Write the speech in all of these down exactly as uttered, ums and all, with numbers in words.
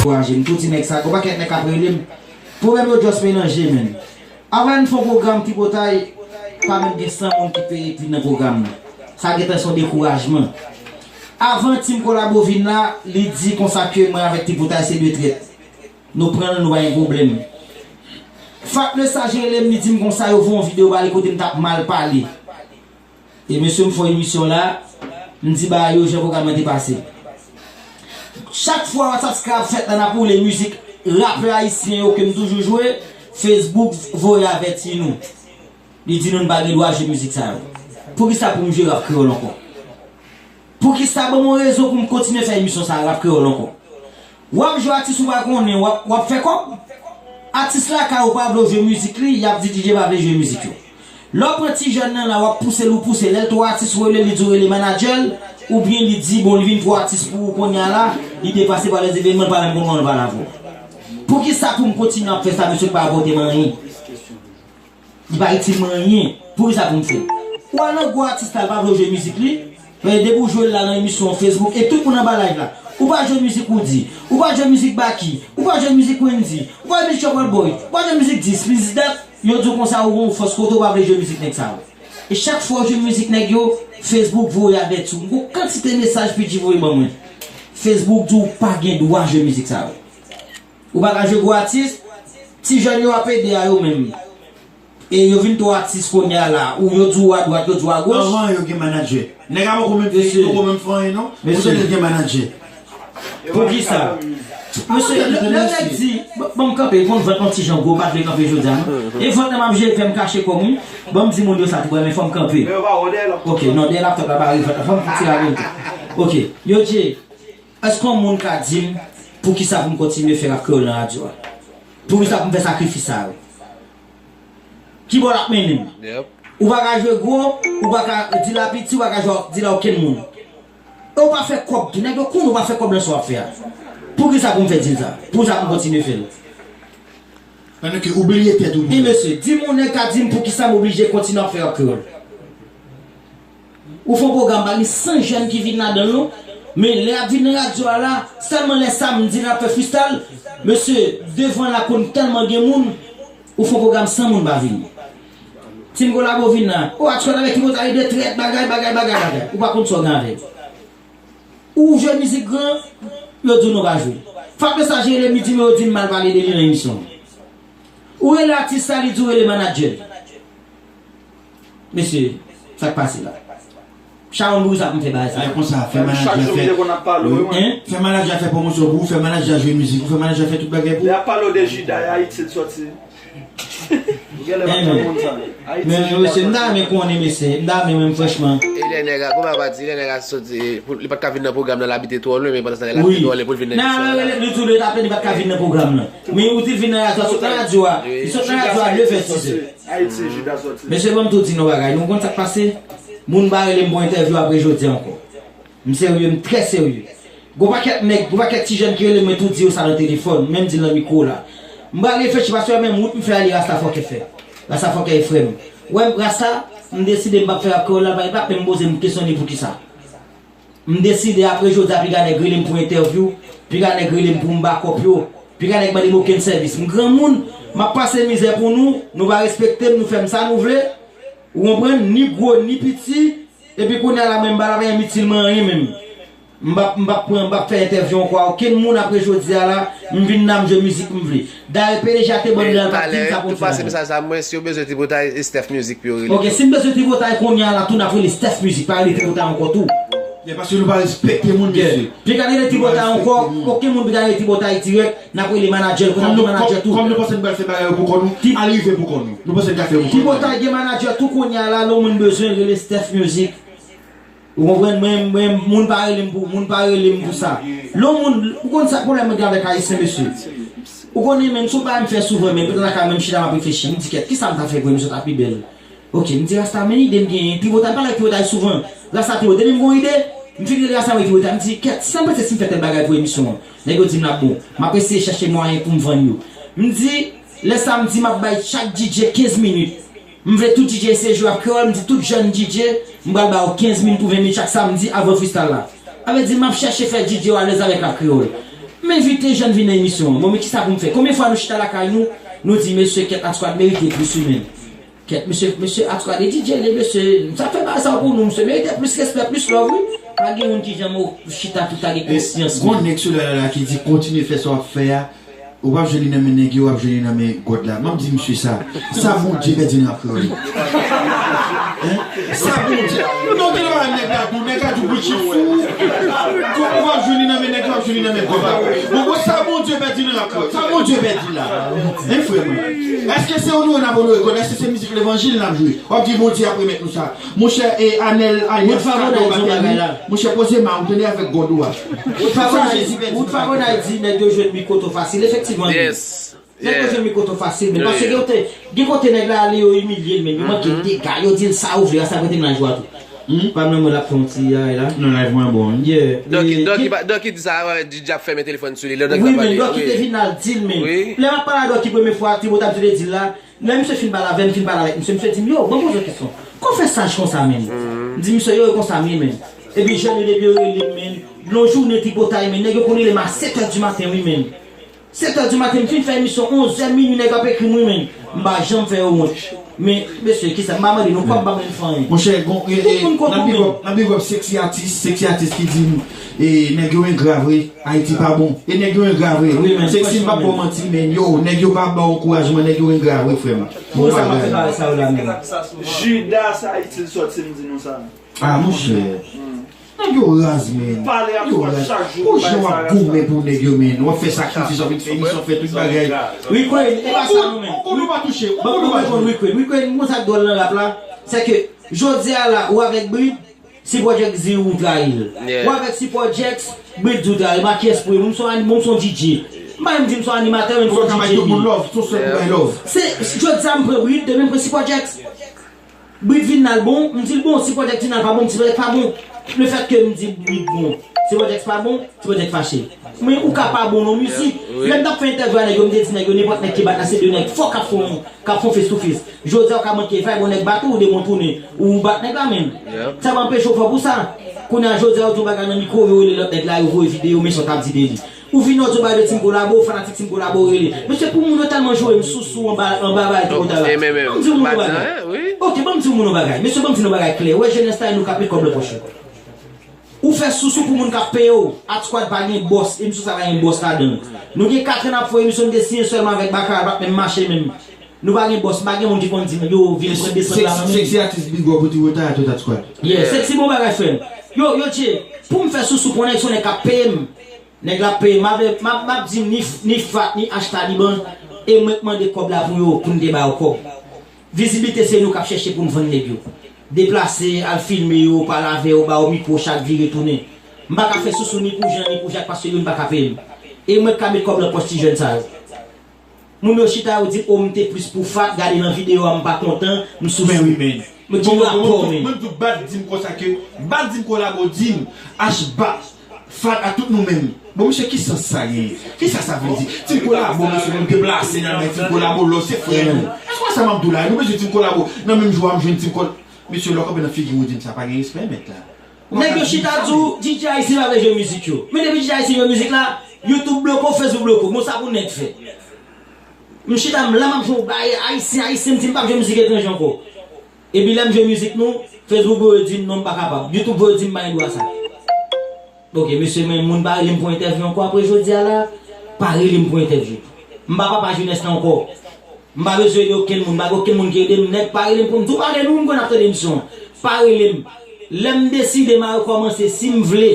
dekouraje. M tou di nèg sa, gon pakèt nèg k ap rele m. Pwoblèm yo just melanje, menn. Avan n fè yon pwogram tripotay, pa menm gen san moun ki peye pou vin nan pwogram nan. Sa gentan se yon dekourajman. Avan Team Kolabo vin la, li di konsa ke mwen avèk tripotay se de trèt. Nou pran l, nou pa gen pwoblèm. Fak Lesage rele m, li di m konsa yo voye yon videyo ba li kote m t ap mal pale. E mesye, m fè yon emisyon la, m di bagay yo jan pwogram nan te pase. Chak fwa WhatsApp Scrap fèt la, n ap woule mizik rapè ayisyen yo ke m toujou jwe, Facebook voye avèti nou. Li di nou n pa gen dwa jwe mizik sa yo. Poukisa pou m jwe rap kreyòl ankò? Poukisa ban m yon rezon pou m kontinye fè emisyon sa a, rap kreyòl ankò? W ap jwe atis ou pa konnen, w ap, w ap fè kòb. Atis lakay ou pa vle w jwe mizik li, y ap di D J pa vle jwe mizik yo. Lè w pran ti jèn nan la, w ap pouse l, ou pouse l. Lè l twò atis ou rele, li di w rele manadjè l, oubyen li di, bon, li vin twò atis pou ou kounye a la, li depase pa lèzevenman, l pa menm konn kòman l pale avè w. Poukisa pou m kontinye ap fè sa, mesye, k pa apòte m anyen? Li pa itil mwen anyen. Poukisa pou m fè l? Ou al nan gwo atis la, l pa vle w jwe mizik li. Men depi w jwe l la nan emisyon Facebook, e tout moun anba live la. Ou pa jwe mizik Roody, ou pa jwe mizik Baky, ou pa jwe mizik Wendy, ou pa jwe mizik Trouble Boy, ou pa jwe mizik Dis, mizik Dat, yo di w konsa ou gon fòs kote w pa vle jwe mizik nèg sa yo. E chak fwa w jwe mizik nèg yo, Facebook voye avèti w. M gon kantite mesaj P J voye ban mwen. Facebook di w pa gen dwa jwe mizik sa yo. Ou pa ka jwe gwo atis, ti jèn yo ap ede a yo menm. E yo vin twò atis kounye a la, ou yo di w adwat, yo di w agoch. Anvan yo gen manadjè. Nèg a poko menm fè, poko menm fè anyen non. Ou tande gen manadjè. Poukisa? Mesye, lè, lè nèg di, ban, ban m kanpe, konn vant yon ti jan gwo, pa vle kanpe jodi a non. E vant nan m ap jere fè m kache kò m wi. Ban m di moun yo sa tou prè, men fò m kanpe. Ok, non, dèyè laptòp la pa rive, fò m tire avè l tou. Ok, yo di, èske yon moun ka di m poukisa pou m kontinye fè rap kreyòl nan radyo a? Poukisa pou m fè sakrifis sa yo? Ki bò l ap mennen m? Ou pa ka jwe gwo, ou pa ka di la piti, ou pa ka jwe, di la okenn moun. E ou pa fè kòb tou. Nèg yo konnen ou pa fè kòb nan sa w ap fè a. Poukisa pou m fè di l sa? Poukisa pou m kontinye fè l? Pandan ke ou bliye tèt ou. Wi, mesye, di m yon nèg ka di m poukisa m oblije kontinye ap fè rap kreyòl. Ou fè yon pwogram, pa gen san jèn ki vin ladan l non. Men lè y ap vin nan radyo a la, sèlman lè samdi n ap fè freestyle, mesye, devan la konn tèlman gen moun, ou fè yon pwogram san moun pa vini. Team Kolabo vin la. O, atchwèl avèk Tripotay de trèt, bagay, bagay, bagay, bagay. Ou pa konn sa w gen avè l. Ou jwe mizik gran, yo di w nou pa jwe. Fak Lesage rele m, li di m yo di m mal pale de li nan emisyon. Ou rele atis la, li di w rele manadjè l. Mesye, sa k pase la? Sharon Bouza pou m fè bagay sa. Lè konsa, fè manadjè fè. Hein? Fè manadjè fè pwomosyon pou ou, fè manadjè jwe mizik, ou fè manadjè fè tout bagay pou ou. Lè y ap pale w de Jida, e Ayiti l sòti. Ou genlè pa t konn sa. Men mesye, m ta renmen konnen mesye, m ta renmen menm franchman. E lè nèg a, kòman pa di, lè nèg a sòti, pou, li pa t ka vin nan pwogram nan, l abite twò lwen, men pandan sa l abite twò lwen pou l vin nan emisyon an la. Wi, li tou de t ap li pa t ka vin nan pwogram nan. Men ou di l vin nan radyo a, sot nan radyo a, li sot nan radyo a nèf è, sis è. Ayiti, Jida sòti. Mesye, ban m tou di nou bagay, nou konn sa k pase? Moun pa rele m pou entèvyou apre jodi a ankò. M serye, m trè serye. Gon pakèt nèg, gon pakèt ti jèn ki rele mwen tou di yo sa nan telefòn, men m di l nan mikwo la. M pral reflechi paske menm wout m fè a li Rasta Fòkè fè. Rasta Fòkè e frè m. Wè m Rasta, m deside m p ap fè rap kreyòl la, li p ap menm poze m kesyon ni poukisa. M deside apre jodi a piga nèg rele m pou entèvyou, piga nèg rele m pou m bakòp yo, piga nèg mande m okenn sèvis. M granmoun, m ap pase mizè pou nou, nou pa respekte m, nou fè m sa nou vle. Ou konprann? Ni gwo, ni piti, epi kounye a la menm bagay la pa janm itil mwen anyen menm. M p ap, m p ap pran, m p ap fè entèvyou ankò a okenn moun apre jodi a la, m vin la m jwe mizik m vle. Dayè P D G a te ban m lè a l pa t di m sa pou m fè bagay. Tou pase mesaj sa mwen, si yo bezwen Tripotay, e Steph Music pou yo rele. Ok, si n bezwen Tripotay kounye a la tou n ap rele Steph Music, pa rele Tripotay ankò tou. Yeah, paske nou pa respekte moun mesye. Piga rele Tripotay ankò, okenn moun piga rele Tripotay dirèk, n ap rele manadjè l, kounye a nou manadjè tou. Kòm nou panse n pral fè bagay yo pou kò nou, al rive pou kò nou. Nou panse n ka fè yo pou kò nou. Tripotay gen manadjè tou kounye a la, lè yon moun bezwen l rele Steph Music. Ou konprann? Mwen, mwen, moun pa rele m pou, moun pa rele m pou sa. Lè yon moun, ou konn sa pwoblèm mwen gen avèk ayisyen mesye? Ou konnen menm si w pa wè m fè souvan, men petèt lakay mwen m chita m ap reflechi, m di kèt, kisa m ta fè pou emisyon ta pi bèl? Ok, m di Rasta, men ide m genyen, Tripotay, m pale ak Tripotay souvan. Rasta, Tripotay, depi m gon ide, m fin rele Rasta, mwen Tripotay, m di kèt, sa m panse si m fè tèl bagay pou emisyon an? Nèg yo di m l ap bon. M ap eseye chèche mwayen pou m vann yo. M di, lè samdi m ap bay chak D J kenz minit. M vle tout D J eseye jwe rap kreyòl, m di tout jèn D J, m pral ba yo kenz minit pou ven minit chak samdi avan freestyle la. Sa vle di m ap chèche fè D J yo alèz avèk rap kreyòl. M envite jèn vin nan emisyon an. Bon, men kisa pou m fè? Konbyen fwa nou chita lakay nou, nou di, mesye, kèt Hot Squad merite plis wi, men. Kèt, mesye, mesye Hot Squad, e D J li, mesye, sa fè bagay sa pou nou, mesye, merite plis respè, plis love, wi. Pa gen moun ki janm chita tout a gen konsyans, gon nèg sou la la ki di, kontinye fè sa w ap fè a, ou p ap jwenn li nan men nèg yo, w ap jwenn li nan men God la. M ap di misye sa, sa Bondye pèdi nan rap kreyòl. Hein? Sa Bondye. Non, gen lè nèg la tou, nèg la tou Gucci fou. Ou p ap jwenn li nan men nèg yo, w ap jwenn li nan men God la. Bon, bon, sa Bondye pèdi nan rap kreyòl. Sa Bondye pèdi la. Hein, frè mwen? Èske se onore n ap onore God? Èske se mizik levanjil n ap jwe? W ap di Bondye ap remèt nou sa. Monchè, e Anèl, Anèl Wood Favonay di yon bagay la. Monchè, poze ma ou tande avèk God ou a. Wood Favonay di, Wood Favonay di nèg yo jwenn mikwoto fasil, efektivman. Yes. Nèg yo jwenn mikwoto fasil, men paske gen kote, gen kote nèg la ale, yo imilye l, men yo manke l dega, yo di l sa ou vle, a sa prete m nan jou a tou. Hmm? Pa m nan mwen l ap fè yon ti ay la. Non, live mwen bon, wi. Yeah. Dòki, e, Dòki, gen pa- Dòki di sa, wè, D J ap fèmen telefòn sou li, lè Dòki ap pale. Wi, men Dòki te vin al di l, men. Wi. Lè m ap pale a Dòki premye fwa, ti botay te di l la, lè misye fin pale avè m, fin pale avèk misye, misye di m, yo, mwen poze w kesyon. Kon fè saj konsa, men? M di misye, yo, e konsa m ye, men. Epi jèn yo depi yo rele m, men. Lon jounen tripotay, men. Nèg yo konn rele m a sèt è di maten, wi, men. Sèt è di maten, m fin fè emisyon, onz è, minui, nèg ap ekri m, wi, men. M pa janm fè yo wont. Men, mesye, kisa, m pa mande nou, pa ban m fè anyen. Monchè, gon, e, e, n ap big up, n ap big up Sexy Artist, Sexy Artist ki di m, e, nèg yo engra vre, Ayiti pa bon. E nèg yo engra vre. Wi, men, Sexy, m p ap ba w manti, men, yo, nèg yo pa ba w ankourajman, nèg yo engra vre, frè m. Pou sa m ap fè bagay sa yo la, men. Judas Ayiti l sòti, m di nou sa. Ah, monchè. Nèg yo raz, men. Yo raz. Pou jan w ap goumen pou nèg yo, men. W ap fè sakrifis, w ap vin fè emisyon, fè tout bagay. Rick Wayne, e pa sa non, men. Ou konnen w pa touche. Ou konnen w pa touche. Rick Wayne, Rick Wayne, mwen sa k dwòl nan rap la, se ke jodi a la, ou avèk Brit, Sipòdjèks di ou trayi l. Ou avèk Sipòdjèks, Brit di ou trayi l. Ma kiyès pou ye? Mwen m se yon anim-, mwen m se yon D J. M pa menm di m se yon animatè, men m se yon D J. Ou ka bay tout moun love, tout sèl pou bay love. Se, jodi a m pran Brit, demen m pran Sipòdjèks. Brit vin al bon, m di l bon, Sipòdjèks vin al pa bon, m di Sipòdjèks pa bon. Lefètke m di Brit bon, Sipòdjèks pa bon, Sipòdjèks fache. Men ou ka pa bon nan mizik. Lè m t ap fè entèvyou a nèg yo, m te di nèg yo, nenpòt nèg ki bat la, se de nèg fò k ap fè yon, k ap fè yon face to face. Jodi a ou ka manke vibe, yon nèg bat ou, ou de moun tounen, ou bat nèg la menm. Sa pa anpeche w fò pou sa. Kounye a, jodi a, ou di yon bagay nan mikwo, yo rele lòt nèg la, yo voye videyo, men sa w t ap di de li. Ou vin ou di w bay de Team Kolabo, fanatik Team Kolabo rele. Mesye, pou moun yo tèlman joure m sousou anba, anba bay Team Kolabo. Ban m di yon moun yon bagay. Ok, ban m di yon moun yon bagay. Mesye, ban m di yon bagay klè. Wè, jenès la, e nou k ap met kòb nan pòch yo. Ou fè sousou pou moun k ap peye w. Hot Squad pa gen bòs, emisyon sa pa gen bòs ladan l. Nou gen kat an n ap fè emisyon, nou te siyen sèlman avèk Baccara, l pa t menm mache menm. Nou pa gen bòs, m pa gen moun ki konn di m, yo, vin pran desann la nan men m. Sexy Artist, big up pou ti retay a tout Hot Squad. Yeah, Sexy, bon bagay, frè m. Yo, yo, Dje, pou m fè sousou pou nèg, se yon nèg k ap peye m. Nèg la ap peye m, m ap, m ap, m ap di ni, ni Fat, ni H Taliban, e mwen k mande kòb la pou yo, pou n te ba yo kòb. Viziblite se nou k ap chèche pou n vann nèg yo. Deplase, al filme yo, pale avè yo, ba yo mikwo, chak vire tounen. M pa ka fè sousou ni pou Jan, ni pou Jak, paske youn pa ka peye m. E mwen k ka met kòb nan pòch ti jèn sa yo. Moun yo chita, yo di m, o, m te plis pou Fat, gade nan videyo a, m pa kontan, m sousou. Men wi, men. Mwen di rapò, men. Mwen tou, Bat di m konsa ke, Bat di m Kolabo di m, H Bat, Fat a tout nou menm. Bon, mesye, ki sans sa genyen? Kisa sa vle di? Team Kolabo, mesye, nou deplase nan men Team Kolabo, lò se frè nou. Èske w wè sa m ap di w la? Nou bezwen Team Kolabo. Nan menm jou a, m jwenn Team Kol-, mesye, lò kanpe nan figi w, di m sa pa gen respè, mèt la. Nèg yo chita di w, D J ayisyen pa vle jwe mizik yo. Men depi D J ayisyen jwe mizik la, YouTube bloke w, Facebook bloke w. Bon, sa pou nèg fè. M chita m la, m ap jwe yon bagay ayisyen, ayisyen, m di m p ap jwe mizik etranje ankò. Epi lè m jwe mizik nou, Facebook voye di m non, m pa kapab. YouTube voye di m m pa gen dwa sa. Ok, mesye, men moun pa rele m pou entèvyou ankò apre jodi a la, pa rele m pou entèvyou. M pa papa jenès la ankò. M pa bezwen ede okenn moun, m pa gen okenn moun ki ede m, nèg pa rele m pou m di w pa rele nou, m konn ap tande emisyon an. Pa rele m. Lè m deside m a rekòmanse, si m vle,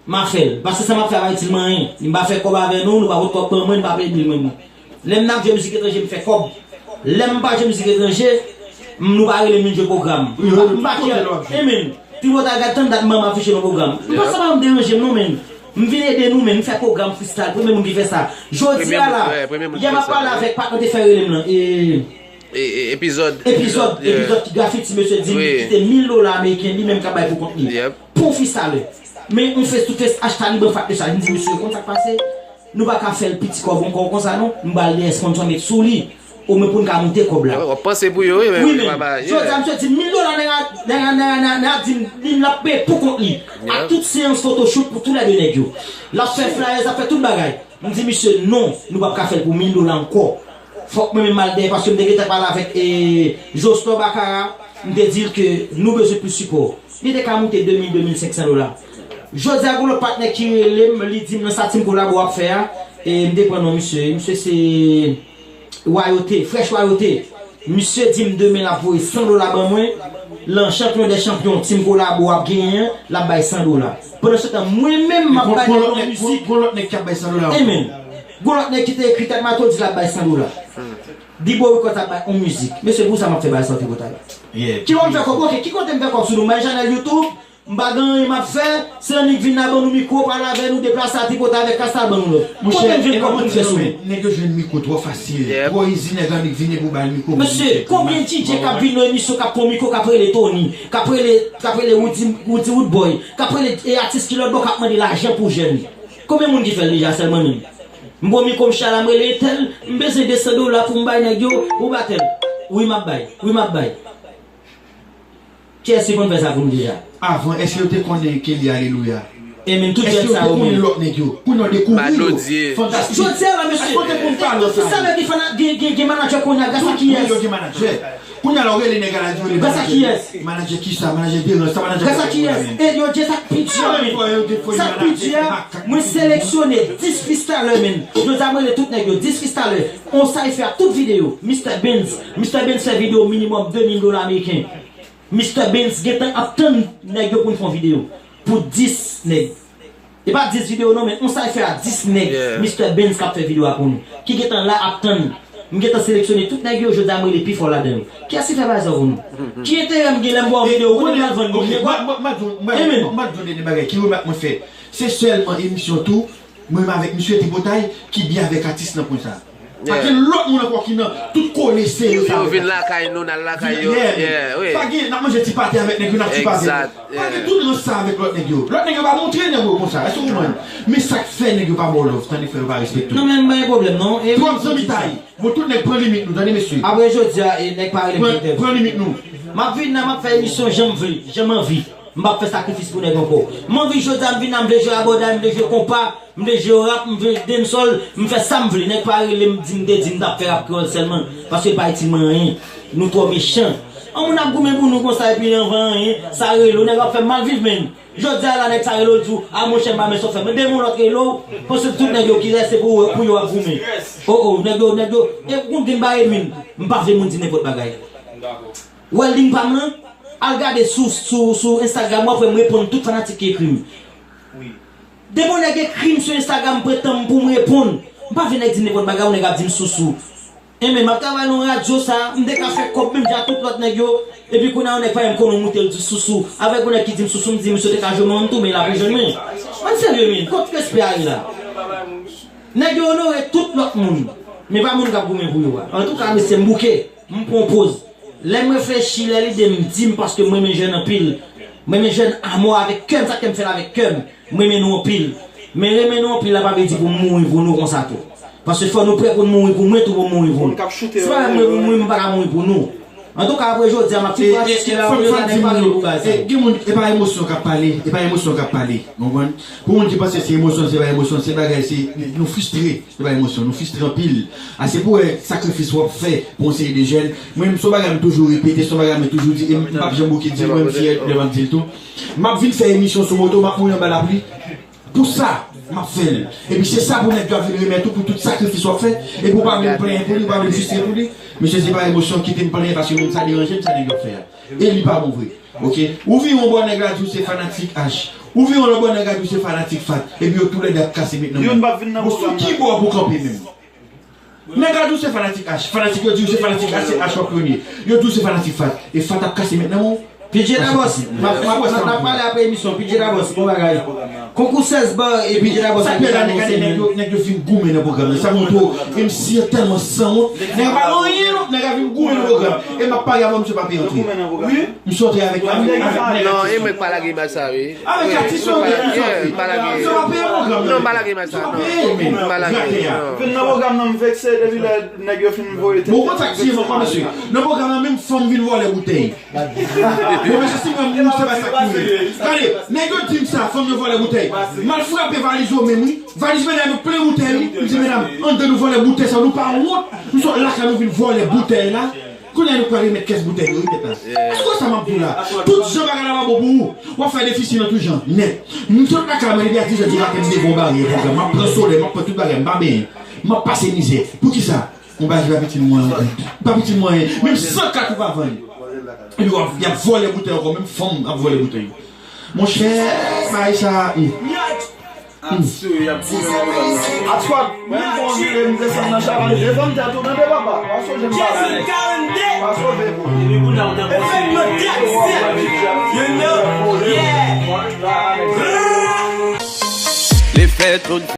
m a fè l. Paske sa m ap fè a pa itil mwen anyen. M pa fè kòb avè nou, nou pa pot kòb ban mwen, nou pa peye bil mwen, mwen. Lè m nan ap jwe mizik etranje, m fè kòb. Lè m pa jwe mizik etranje, m, nou pa rele m vin jwe pwogram. M pa, m pa kè, e men, tripotay, gad tann dat manman afiche nan pwogram. M pa sa pa m deranje m non, men. M vin ede nou, men m fè pwogram freestyle, premye moun ki fè sa. Jodi a la, yè m ap pale avèk patnè te fè rele m lan. E, e, epizòd, epizòd, epizòd ki grafiti, mesye di m li kite mil dola ameriken, li menm k ap bay pou kont li. Pou freestyle. Men yon face to face, H Taliban Fat de sa. M di, mesye, konn sa k pase? Nou pa ka fè l piti kòb ankò konsa non. M ba l de sponsor met sou li. omwen pou n ka moute kòb la. W ap panse pou yo, wi, men yo pa ba. Wi, men jodi a, misye di mil dola, nèg la, nèg la, nèg la, nèg la, nèg la di m, li, l ap peye pou kont li. Ak tout seyans photoshoot pou tou lè de nèg yo. L ap fè flyers, l ap fè tout bagay. M di misye, non, nou p ap ka fè l pou mil dola ankò. Fòk mwen menm m al dèyè, paske m te gentan pale avèk, e, Jostor Bakara, m te di l ke nou bezwen plis sipò. Li te ka moute de mil, de mil senk san dola. Jodi a, gen lòt patnè ki rele m, li di m nan sa Team Kolabo ap fè a, e m te pran non misye. Misye se Wayote, Fresh Wayote. Misye di m demen l ap voye san dola ban mwen. Lan chanpyon dè chanpyon, Team Kolabo ap genyen an, l ap bay san dola. Pandan se tan, mwen menm, m ap bay nèg yon mizik. Gon lòt nèg ki ap bay san dola ankò. Amen. Gon lòt nèg ki te ekri tèt mato, di l ap bay san dola. Dibo Records ap bay yon mizik. Mesye, pou sa m ap fè bagay sa yo te potay. Ki bò m fè kòb? Ok, ki kote m fè kòb sou nou? M bay chanèl YouTube, m pa gen anyen m ap fè, se annik vin la ban nou mikwo, pale avè nou, deplase a tripotay avèk kasta ban nou lòt. Kote m jwenn kòb pou m fè sou nou? Nèg yo jwenn mikwo twò fasil, twò izi, nèg annik vin epi w ba l mikwo. Mesye, konbyen D J k ap vin nan emisyon, k ap pran mikwo, k ap rele Tony, k ap rele, k ap rele Woody, Woody Woodboy, k ap rele, e, atis ki lòt bò, k ap mande lajan pou jèn? Konbyen moun ki fè l deja, sèl mwen menm? M pran mikwo, m chala, m rele entèl, m bezwen de san dola pou m bay nèg yo, ou ba tèl. Wi, m ap bay. Wi, m ap bay. Kiyès ki konn fè sa pou nou deja? Avan, èske yo te konnen Kelly Alelouya? Amen, tout jèn sa yo menm. Èske yo te konnen lòt nèg yo? Kounye a yo dekouvri yo. Fantastik. Jodi a la, mesye, èske w te konn pale sa? Sa vle di fana-, gen, gen, gen manadjè kounye a, gras a kiyès? Wi, yo gen manadjè. Kounye a la, w rele nèg a la, di w rele manadjè. Gras a kiyès? Manadjè kisa? Manadjè Deranj, sa manadjè. Gras a kiyès? E yo, Dye, sa k pi di a, men. Sa k pi di a, mwen seleksyone dis freestyler, men. Jodi a, mwen rele tout nèg yo, dis freestyler. On sa e fè a tout videyo. Mister Benz. Mister Benz fè videyo minimòm de mil dola ameriken. Mister Benz gentan ap tann nèg yo pou n fè yon videyo. Pou dis nèg. E pa dis videyo non, men on sa e fè a dis nèg. Mister Benz k ap fè videyo a pou nou. Ki gentan la ap tann. M gentan seleksyone tout nèg yo, jodi a m rele pi fò ladan yo. Kiyès ki fè bagay sa pou nou? Ki enterè m gen lè m ba w videyo, ou konnen m al vann li, men. M ap di w de bagay, ki remak mwen fè? Se sèlman emisyon tou, mwen menm avèk misye Tripotay, ki byen avèk atis nan pwen sa. Pa gen lòt moun ankò ki nan tout kole sere sa. Yo vin lakay nou, n al lakay yo. Yeah, wi. Pa gen, n ap manje ti pate avèk nèg yo, n ap ti pate. Exact. Pa gen tout rans sa avèk lòt nèg yo. Lòt nèg yo pa montre nèg yo konsa. Èske w konprann? Men sa k fè nèg yo pa ba w love, tande frè yo pa respekte w. Non, men m pa gen pwoblèm, non. Twòp zanmitay. Bon, tout nèg pran limit nou, tande mesye. Apre jodi a, e, nèg pa rele m pou entèvyou. Pran limit nou. M ap vin la, m ap fè emisyon jan m vle, jan m anvi. M p ap fè sakrifis pou nèg ankò. M anvi jodi a, m vin la, m vle jwe rabòday, m vle jwe konpa, m vle jwe rap, m vle dancehall, m fè sa m vle. Nèg pa rele m, di m te di m t ap fè rap kreyòl sèlman, paske l pa itil mwen anyen. Nou twò mechan. Yon moun ap goumen pou nou konsa, epi anvan anyen, sa rele w, nèg ap fè m mal viv, menn. Jodi a la, nèg sa rele w, di w, a monchè, m pa men sa w fè. Men demen yon lòt rele w, panse tout nèg yo ki rete pou, pou yo ap goumen. O, o, nèg yo, nèg yo, e ou konn vin ba Edwin, m pa vle moun di nenpòt bagay. Welding pa m lan, al gade sou, sou, sou Instagram, w ap wè m reponn tout fanatik ki ekri m. Depi yon nèg ekri m sou Instagram, pran tan m pou m reponn. M pa vle nèg di nenpòt bagay, yon nèg ap di m sousou. Enben, m ap travay nan radyo sa, m te ka fè kòb menm jan ak tout lòt nèg yo, epi kounye a yon nèg pa menm konnen w moute l di sousou. Avèk yon nèg ki di m sousou, m di misye te ka jwe mwen, m tou, men l ap rejwenn mwen. Ann serye, men, kot respè a ye la? Nèg yo onore tout lòt moun, men pa moun k ap goumen pou yo a. Antouka, mesye, m bouke. M pran poz. Lè m reflechi, lè lide m di m, paske m renmen jèn anpil. M renmen jèn amò avèk kè m, sa k fè m fè l avèk kè m. M renmen nou anpil. Men renmen nou anpil la pa vle di pou m mouri pou nou konsa tou. Paske fò nou prè pou n mouri pou mwen tou pou m mouri pou nou. Si pa mwen pou m mouri, mwen pa ka mouri pou nou. Antouka, apre jodi a, m ap fè pratik la, yo la nèg pa gen pou bagay sa yo. Gen moun, e pa emosyon k ap pale, e pa emosyon k ap pale. Ou konprann? Pou moun ki panse se emosyon, se pa emosyon, se bagay, se, nou fristre. Se pa emosyon, nou fristre anpil. A, se pou wè sakrifis w ap fè pou yon seri de jèn. Mwen, se yon bagay m toujou repete, se yon bagay mwen toujou di, e m p ap janm bouke di l, mwen m fyè lè m ap di l tou. M ap vin fè emisyon sou moto, m ap mouri anba lapli. Pou sa, m ap fè l. Epi se sa pou nèg yo ap vin remèt ou pou tout sakrifis w ap fè. Epi w pa vle m plenyen pou li, w pa vle m fristre pou li. Mesye, se pa emosyon, kite m plenyen paske menm sa deranje m, sa nèg yo ap fè a. E li pa bon vre. Ok? Ou vire yon bò, nèg la di w se fanatik H. Ou vire yon lòt bò, nèg la di w se fanatik Fat. Epi yo toulède ap kase met nan men. Youn p ap vin nan pwogram la. Bon, sou ki bò pou kanpe menm? Nèg la di w se fanatik H. Fanatik yo di w se fanatik H, se H w ap premye. Yo di w se fanatik Fat. E Fat ap kase met nan men w. P J Dabòs, m ap, m ap, m ap pale apre emisyon. P J Dabòs, bon bagay. Konkou sèz ba e P J Dabòs ap vin anonse menm. Nèg yo, nèg yo vin goumen nan pwogram nan. Sa montre w, M C a tèlman sanwont. Nèg pa gen anyen, non. Nèg la vin goumen nan pwogram. E m ap parye avè w, misye pa peye antre. Wi. M sòti avèk, avèk, avèk nèg. Non, e mwen k pa lage imaj sa, wi. Avèk atis yo, m sòti. M pa lage. Sa pa peye pwogram nan. Non, m pa lage imaj sa, non. M pa lage, non. Vin nan pwogram nan, m vekse depi lè nèg yo fin voye. Bon, konn sa k tiye m ankò, mesye. Nan pwogram nan, menm fanm vin vòlè boutèy. Bon, mesye, si mwen moun, se pa sa k rive. Gade, nèg yo di m sa, fanm yo vòlè boutèy. M al frape valiz yo menm, wi. Valiz medam yo plen boutèy, wi. M di medam, anndan nou vòlè boutèy sa, nou pa wont. Nou sot lakay nou vin vòlè boutèy la. Kounye a nou pral remèt kès boutèy yo, wi, tèt la. Èske w sa m ap di w la? Tout jan bagay la pa bon pou ou. W ap fè defisi nan tout jan, nèt. M sot lakay mwen depi a dis è di maten, m devan yon baryè, pwogram. M ap pran solèy, m ap pran tout bagay, m pa benyen. M ap pase mizè. Poukisa? Yon bagay ki pa itil mwen anyen. Pa itil mwen anyen. Menm san kat ou pa vann. Epi w ap, y ap vòlè boutèy ankò, menm fanm ap vòlè boutèy. Monchè, bagay sa, hmm. Ap sou, y ap sou menm pwogram nan. Akswat, menm bon vire, m desann nan chaval, defann tèt ou, tande papa. Pa sonje m pa la. Pa sove pou. Epi kounye a ou t ap kontinye. You know, yeah. Lefèt,